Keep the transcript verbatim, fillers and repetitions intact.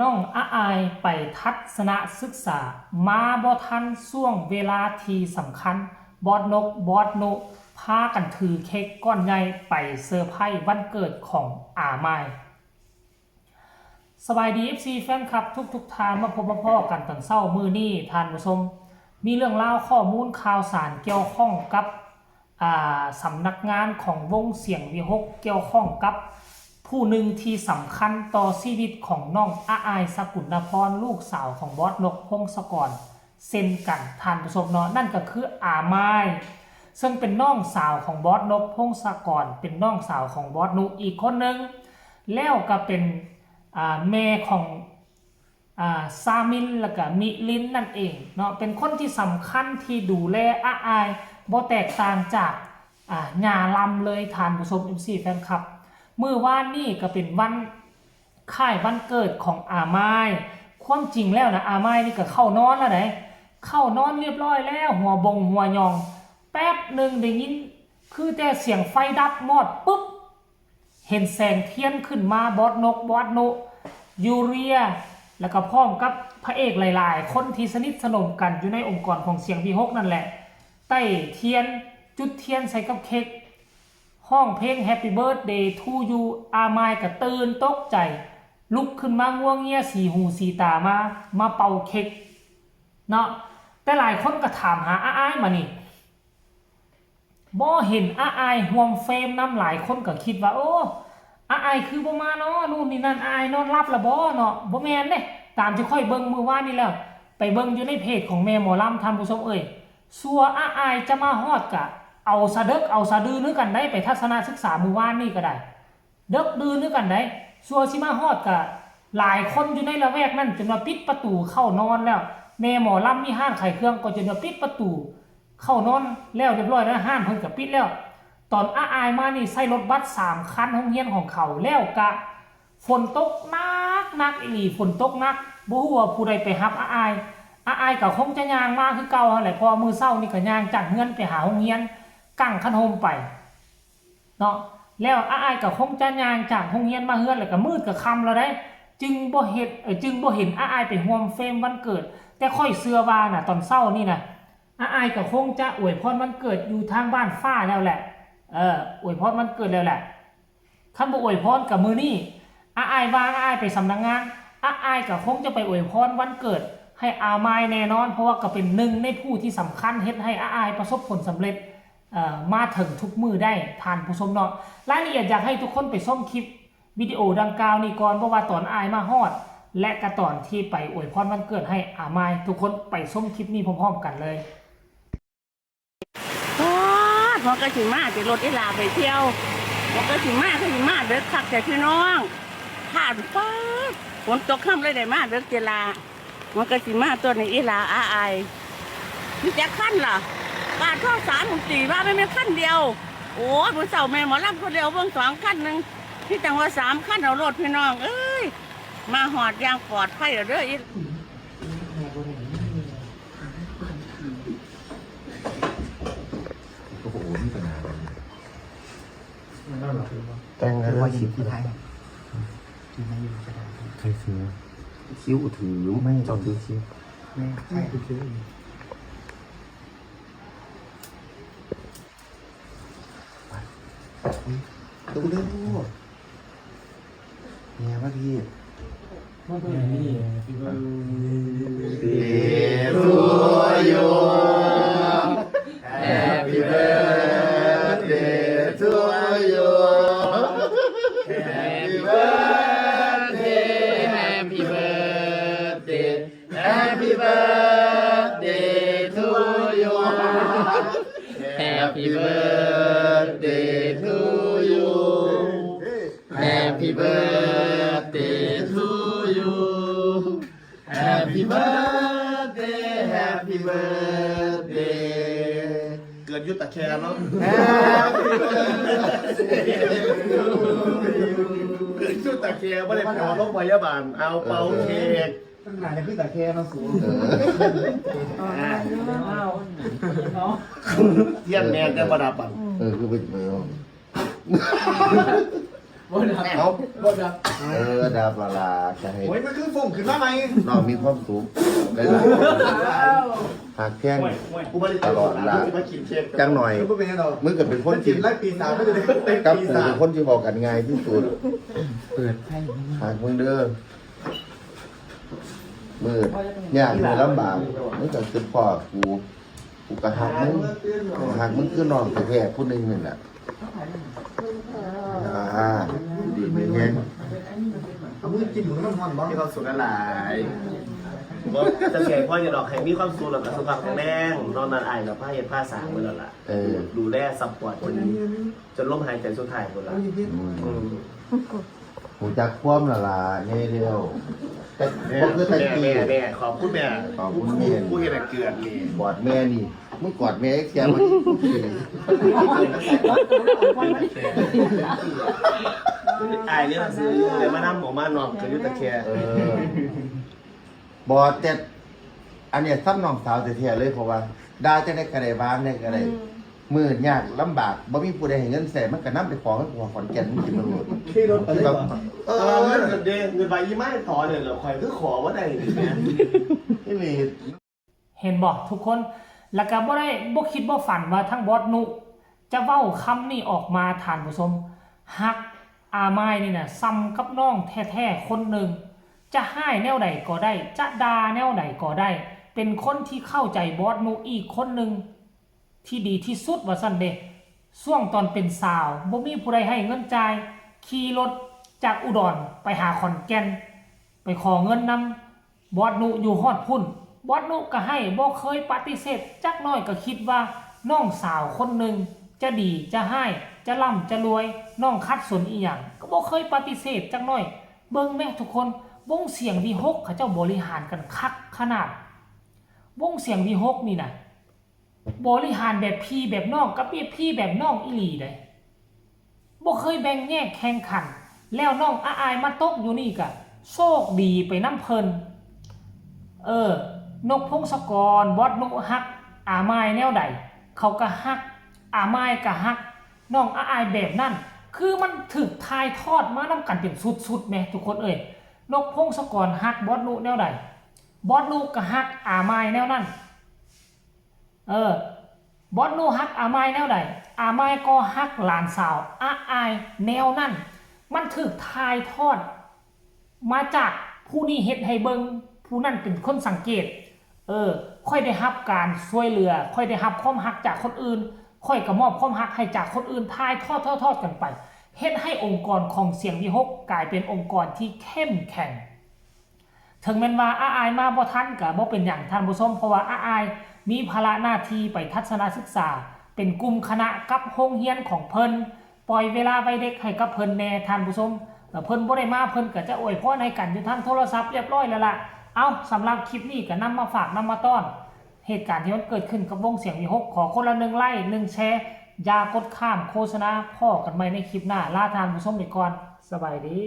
น้องอาอายไปทัศนศึกษา มาบ่ทันช่วงเวลาที่สำคัญ บอสนก บอสนุ พากันถือเค้กก้อนใหญ่ไปเซอร์ไพรส์วันเกิดของอามาย สบายดี เอฟซี แฟนคลับทุกๆท่าน มาพบมาพ้อกันตอนเช้ามื้อนี้ ท่านผู้ชม มีเรื่องราวข้อมูลข่าวสารเกี่ยวข้องกับ อ่า สำนักงานของวงเสียงวีหก เกี่ยวข้องกับผู้หนึ่งที่สำคัญต่อชีวิตของน้องอาอาย สกุลนพร ลูกสาวของบอสนก พงศกร เช่นกัน ท่านผู้ชมเนาะ นั่นก็คืออามาย ซึ่งเป็นน้องสาวของบอสนก พงศกร เป็นน้องสาวของบอสนุอีกคนหนึ่ง แล้วก็เป็น อ่า แม่ของ อ่า ซามิน แล้วก็มิลินนั่นเองเนาะ เป็นคนที่สำคัญที่ดูแลอาอาย บ่แตกต่างจาก อ่า ย่าลำเลย ท่านผู้ชม เอฟซี แฟนคลับ มื้อวานนี้ก็เป็นวันคล้ายวันเกิดของอามาย ความจริงแล้วนะ อามายนี่ก็เข้านอนแล้วได เข้านอนเรียบร้อยแล้ว หัวบงหัวยอง แป๊บหนึ่งได้ยิน คือแต่เสียงไฟดับมอดปุ๊บ เห็นแสงเทียนขึ้นมา บอสนก บอสนุ ยูเรีย แล้วก็พร้อมกับพระเอกหลายๆ คนที่สนิทสนมกันอยู่ในองค์กรของเสียงวีหกนั่นแหละ ไต้เทียน จุดเทียนใส่กับเค้ก ฮ้องเพลง Happy Birthday to you อามายก็ตื่นตกใจ ลุกขึ้นมางัวเงียสีหูสีตามา มาเป่าเค้กเนาะ แต่หลายคนก็ถามหาอาอายมานี่ บ่เห็นอาอายร่วมเฟรมนำ หลายคนก็คิดว่า โอ้ อาอายคือบ่มาเนาะ นู่นนี่นั่น อาอายนอนหลับละบ่เนาะ บ่แม่นเด้ ตามที่ข้อยเบิ่งมื้อวานนี้แล้ว ไปเบิ่งอยู่ในเพจของแม่หมอลำ ท่านผู้ชมเอ้ย สั่วอาอายจะมาฮอดกะ เอาสะเดิกเอาสะดือคือกันได๋ ไปทัศนศึกษามื้อวานนี้ก็ได้ เดิกดื่นคือกันได๋ สั่วสิมาฮอดกะ หลายคนอยู่ในละแวกนั้นจนว่าปิดประตูเข้านอนแล้ว แม่หมอลำมีร้านขายเครื่องก็จนว่าปิดประตูเข้านอนแล้วเรียบร้อยแล้ว ร้านเพิ่นก็ปิดแล้ว ตอนอาอายมานี่ใส่รถบัสสามคันโรงเรียนของเขา แล้วกะฝนตกหนักหนักอีหลี ฝนตกหนัก บ่ฮู้ว่าผู้ใดไปรับอาอาย อาอายก็คงจะย่างมาคือเก่าหั่นแหละ เพราะว่ามื้อเช้านี่ก็ย่างจากเฮือนไปหาโรงเรียน กางคันห่มไป เนาะ แล้วอาอายก็คงจะย่างจากโรงเรียนมาเฮือน แล้วก็มืดก็ค่ำแล้วได๋ จึงบ่เห็น เอ่อ จึงบ่เห็นอาอายไปร่วมเฟรมวันเกิด แต่ข้อยเชื่อว่าน่ะ ตอนเช้านี่น่ะ อาอายก็คงจะอวยพรวันเกิดอยู่ทางบ้านฟ้าแล้วแหละ เออ อวยพรวันเกิดแล้วแหละ คันบ่อวยพรก็มื้อนี้ อาอายว่าอาอายไปสำนักงาน อาอายก็คงจะไปอวยพรวันเกิดให้อามายแน่นอน เพราะว่าก็เป็นหนึ่งในผู้ที่สำคัญเฮ็ดให้อาอายประสบผลสำเร็จ เอ่อ มาถึงทุกมื้อได้ ท่านผู้ชมเนาะ รายละเอียดอยากให้ทุกคนไปชมคลิปวิดีโอดังกล่าวนี้ก่อน เพราะว่าตอนอายมาฮอด และก็ตอนที่ไปอวยพรวันเกิดให้อามาย ทุกคนไปชมคลิปนี้พร้อมๆกันเลย ป๊าด มันก็สิมาแต่รถอีหลาไปเที่ยว มันก็สิมา ก็สิมาเดิกคักแต่พี่น้อง ผ่านป๊าด ฝนตกค่ำเลยได้มาเดิกเจลา มันก็สิมาตัวนี้อีหลาอาอาย มีจักคันล่ะ ปาดท่อสามหกสี่ว่าไม่มีคันเดียว โอ้ย มื้อเช้าแม่หมอลำคนเดียวเบิ่งสองคันหนึ่ง พี่ตังว่าสามคันเอารถพี่น้อง เอ้ย มาฮอดอย่างปลอดภัยแล้วเด้ออี โอ้โห มีปัญหาอะไรเนี่ย แต่ง หรือว่าหยิบที่ไทย ถือมาอยู่ก็ได้ ใครซื้อ คิ้วถือ ไม่ เจ้าถือคิ้ว แม่ ใช่ คือคิ้วเอง ดูเด้อ เนี่ยว่าพี่ Happy birthday to you. Happy birthday to you. Happy birthday, happy birthday, happy birthday to you. Happy birthday to you. Happy birthday to you. Happy birthday, happy birthday. เกิดอยู่ตะแคเนาะ Happy birthday to you. เกิดอยู่ตะแค บ่ได้ไปโรงพยาบาล เอาเป่าเค้ก ตั้งนานจะขึ้นตะแคเนาะสูง เออ อ่ะ อ้อ้าว เทียนแม่แต่บ่ดับอ่ะ เออ คือไปเออ บ่ดับ เอา บ่ดับ เออ ดับละล่ะ จะให้ โอ้ย มันคือฟงขึ้นมาใหม่ น้องมีความสุขหลายๆ หากแพง กูบ่ได้ ตลอดล่ะ กูสิมากินเค้ก จังหน่อย กูบ่เป็นหยังดอก มึงก็เป็นคนที่ มันกินหลายปีสาม มันจะได้ กับกูเป็นคนที่บอกกันง่ายที่สุด เปิดไพ่ หากมึงเด้อ มืดยากมืดลำบาก มึงก็คือพ่อกู กูก็หักมึง หักมึงคือน้องแท้ๆผู้หนึ่งนั่นแหละ อ่า ดีมีแฮง เอามือจิ้มหมูน้ำมันบ่ มีความสุขหลายๆ บ่จะเสียพ่ออย่าดอก ให้มีความสุขแล้วก็สุขภาพแข็งแรง นอกนั้นอ้ายก็พาเฮ็ดพาสร้างไว้แล้วล่ะ เออ ดูแลซัพพอร์ตจน จนลมหายใจสุดท้ายพุ่นล่ะ อืม อืม รู้จักความละล่ะ ไงเดียว แต่บ่คือแต่กี้ แม่ แม่ ขอบคุณแม่ ขอบคุณแม่ ผู้เฮ็ดให้เกิดนี่ กอดแม่นี่ มึงกอดแม่เสียมัน อ้ายเรียนหนังสืออยู่ เลยมานำออกมานอกก็อยู่ตะแค เออ บ่ แต่อันเนี้ยซ้ำน้องสาวแท้ๆเลย เพราะว่าด่าจั่งใดก็ได้ ว่าจั่งใดก็ได้ อืม มื้อยากลำบาก บ่มีผู้ใดให้เงินใช้ มันก็นำไปขอเงินขอขอนแก่น มึงคิดเบิ่งโลด ขี่รถไปเลย แบบ เออ แต่ว่าเงินเด้ เงินใบยี่ไม้ถอนเนี่ย แล้วข่อยคือขอบ่ได้นี่แหม อีหลี เห็นบ่ทุกคน แล้วก็บ่ได้ บ่คิดบ่ฝันว่าทั้งบอสนุ จะเว้าคำนี้ออกมา ท่านผู้ชม ฮักอามายนี่น่ะ ส่ำกับน้องแท้ๆคนหนึ่ง จะฮ้ายแนวใดก็ได้ จะด่าแนวใดก็ได้ เป็นคนที่เข้าใจบอสนุอีกคนหนึ่ง ที่ดีที่สุดว่าซั่นเด้ ช่วงตอนเป็นสาว บ่มีผู้ใดให้เงินจ่าย ขี่รถจากอุดรไปหาขอนแก่น ไปขอเงินนำบอสนุอยู่ฮอดพุ้น บอสนุก็ให้ บ่เคยปฏิเสธจักหน่อย ก็คิดว่าน้องสาวคนหนึ่งจะดีจะฮ้าย จะร่ำจะรวย น้องขัดสนอีหยัง ก็บ่เคยปฏิเสธจักหน่อย เบิ่งแม่ทุกคน วงเสียงวีหกเขาเจ้าบริหารกันคักขนาด วงเสียงวีหกนี่น่ะ บริหารแบบพี่แบบน้องกับแบบพี่แบบน้องอีหลีเด้ บ่เคยแบ่งแยกแข่งขัน แล้วน้องอาอายมาตกอยู่นี่ก็โชคดีไปนำเพิ่น เออ นกพงศกร บอสนุฮักอามายแนวใด เขาก็ฮัก อามายก็ฮัก น้องอาอายแบบนั้น คือมันถูกถ่ายทอดมานำกันเป็นชุดๆแหมทุกคนเอ้ย นกพงศกรฮักบอสนุแนวใด บอสนุก็ฮักอามายแนวนั้น เออ บอสนุฮักอามายแนวใด อามายก็ฮักหลานสาวอาอายแนวนั้น มันถูกถ่ายทอดมาจากผู้นี้เฮ็ดให้เบิ่ง ผู้นั้นเป็นคนสังเกต เออ ข้อยได้รับการช่วยเหลือ ข้อยได้รับความฮักจากคนอื่น ข้อยก็มอบความฮักให้จากคนอื่น ถ่ายทอดทอดทอดกันไป เฮ็ดให้องค์กรของเสียงวีหกกลายเป็นองค์กรที่เข้มแข็ง ถึงแม้นว่าอาอายมาบ่ทันก็บ่เป็นหยังท่านผู้ชม เพราะว่าอาอายมีภาระหน้าที่ไปทัศนศึกษา เป็นกลุ่มคณะกับโรงเรียนของเพิ่น ปล่อยเวลาวัยเด็กให้กับเพิ่นแหน่ท่านผู้ชม แล้วเพิ่นบ่ได้มา เพิ่นก็จะอวยพรให้กันอยู่ทางโทรศัพท์เรียบร้อยแล้วล่ะ เอ้า สำหรับคลิปนี้ก็นำมาฝากนำมาต้อน เหตุการณ์ที่มันเกิดขึ้นกับวงเสียงวีหก ขอคนละหนึ่งไลค์ หนึ่งแชร์ อย่ากดข้ามโฆษณา พ้อกันใหม่ในคลิปหน้า ลาท่านผู้ชมไปก่อน สบายดี